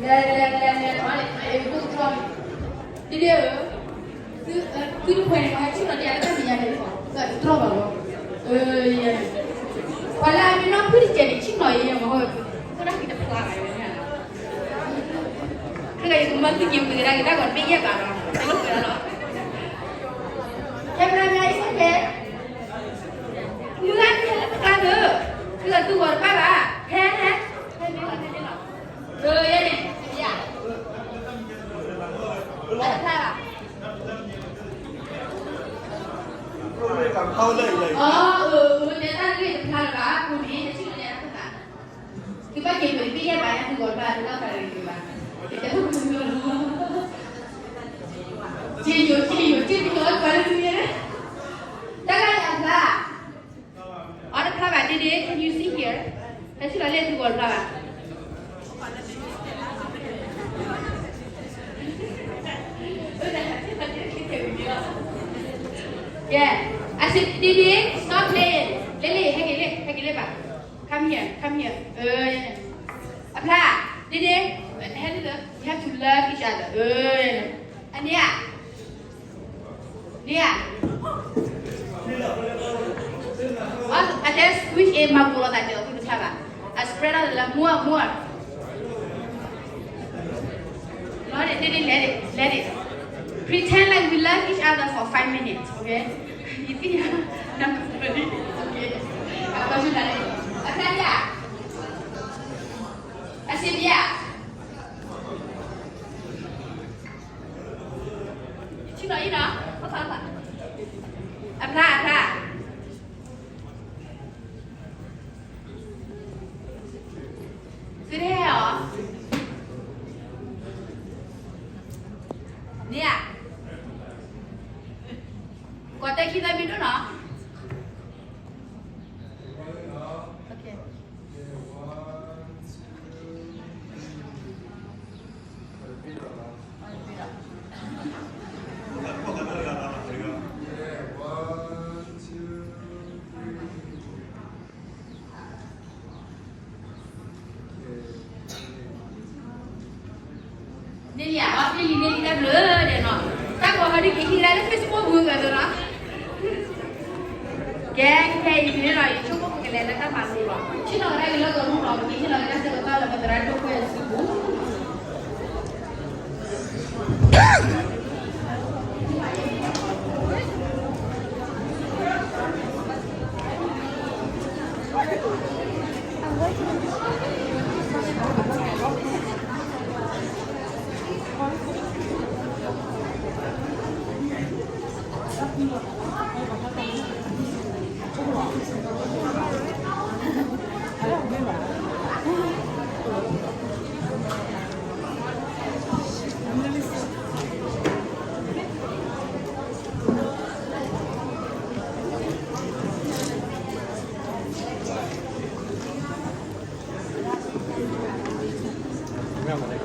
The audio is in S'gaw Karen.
လဲၤ လဲၤ လဲၤ လဲၤ လဲၤ လဲၤ လဲၤ လဲၤ လဲၤ လဲၤ လဲၤ ဒ်န့ၣ်ဧၢ, သုတဖှဲးန့ၣ် ပှၤဟဲဆ့ၣ်နီၤန့ၢ်ယၤလၢတၢ်မဲာ်ညါန့ၣ်လီၤ, တတြီၢ်ဘၣ်လီၤ. ပှၤလၢအမ့ၢ်နီၢ်ဖုၣ်တစဲးန့ၣ် ဆ့ၣ်နီၤယဲယဲမ့ၢ်, ဖိဒၣ်က့ၤတဖျါဘၣ်, ခဲကနံၣ်အံၤ ကမၤသုက့ၤပှ့ၤကဒါက့ၤတၢ်ဂီၤတဘ့ၣ်ယဲၢ်ဘၣ်ဒီး တလိၣ်ပှ့ၤလီၤ. ခဲပနၤညါအံၤ ခဲ မုၢ်ဂၤန့ၣ်ဟဲလၢတခါဒီး သုဂီၤသုဂီၤတဘၣ်ဘၣ်, ဟဲ ဟဲ ဟဲန့ၣ်လီၤ, ဟဲန့ၣ်လီၤ. အၢ ယဲန့ၣ် ယၤ တၢ်တဖျါဘၣ်. အၢ အၢ တဲတၢ်ဂ့ၢ်တဖျါလၢၤဘၣ်, အဃိန့ၣ် တဆံၣ်န့ၣ်အသး သုဘၣ်က့ၤပှ့ၤတဘ့ၣ်ယဲၢ်ဘၣ် ညါသုဂီၤတဘၣ် သုဘၣ်ဖးရံၤဘၣ်, က့ယိာ် က့ယိာ် က့ယိာ် က့ယိာ် ပှၤလၢသုန့ၣ် တၢ်ဂ့ၢ်အဖျါ အီၤတဖျါဘၣ် ဒ့ဒ့ can you sit here? ဟဲဆ့ၣ်နီၤလၢသုဂီၤတဖျါဘၣ်. အၢ ဒ့ဒ့ stop playing, လဲၤလံ ဟဲက့ၤလံ ဟဲက့ၤလံဘၣ်, come here, come here, အဖျါ ဒ့ဒ့ ဟဲလံလၢ we have to love each other, အန့ၣ်ဧါ န့ၣ်ဧါ, အတဲ squeeze in မၤပူၤလီၤသးက့ၤလီၤ သုတဖျါဘၣ်, I spread out the love more, more, လဲၤလံ လဲၤလံ လဲၤလံ, pretend like we love each other for five minutes, okay? ယသ့ၣ်ညါ နၢ်ပၢၢ်လံ, okay, အဖျါဒ်ဧါ, အစ့ဒ်ဧါ ဆ့ၣ်နီၤအံၤနီၤ, အဖျါ အဖျါ သုတဟဲအီၤ, န့ၣ်ဧါ, ကွၢ်တဲခံသၢမံၤဒိၣ်နီၤ, okay. Nelia, okay, Nelia တၢ်ဘျုးဒဲးနီၤ, တၢ်ကီဟီဒ်က့ၤဟံးလၢ Facebook ပူၤကဒီးနီၤ, ကဲ ခဲအံၤန့ၣ်ဒီး ယဆိကမိၣ်ပကလဲၤလၢတၢ်မၤလိလီၤ, ဆ့ၣ်နီၤကဒါက့ၤလၢကရူၢ်နီၤ, ပကဟ့ၣ်လီၤက့ၤတၢ်ဆၢကတီၢ်လၢပသရၣ်ဒိၣ်ခွဲးအစုပူၤ.